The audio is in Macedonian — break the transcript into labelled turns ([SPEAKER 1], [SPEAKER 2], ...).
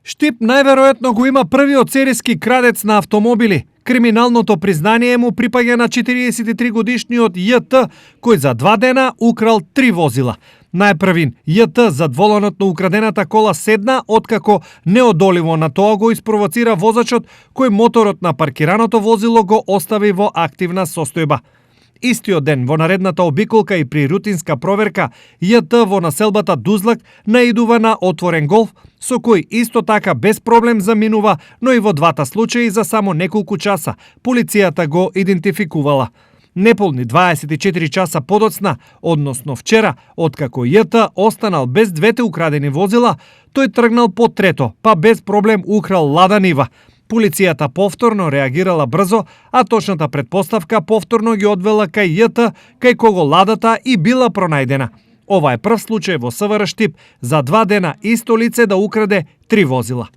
[SPEAKER 1] Штип најверојатно го има првиот серијски крадец на автомобили. Криминалното признание му припаѓа на 43 годишниот J.T. кој за 2 дена украл 3 возила. Најпрвин J.T. зад воланот на украдената кола седна, откако неодоливо на тоа го испровоцира возачот кој моторот на паркираното возило го остави во активна состојба. Истиот ден во наредната обиколка и при рутинска проверка, J.T. во населбата Дузлак наидува на отворен голф, со кој исто така без проблем заминува, но и во двата случаи за само неколку часа полицијата го идентификувала. Неполни 24 часа подоцна, односно вчера, откако J.T. останал без двете украдени возила, тој тргнал по трето, па без проблем украл Лада Нива. Полицијата повторно реагирала брзо, а точната предпоставка повторно ги одвела кај J.T., кај кого ладата и била пронајдена. Ова е прв случај во СВР Штип за 2 дена исто лице да украде 3 возила.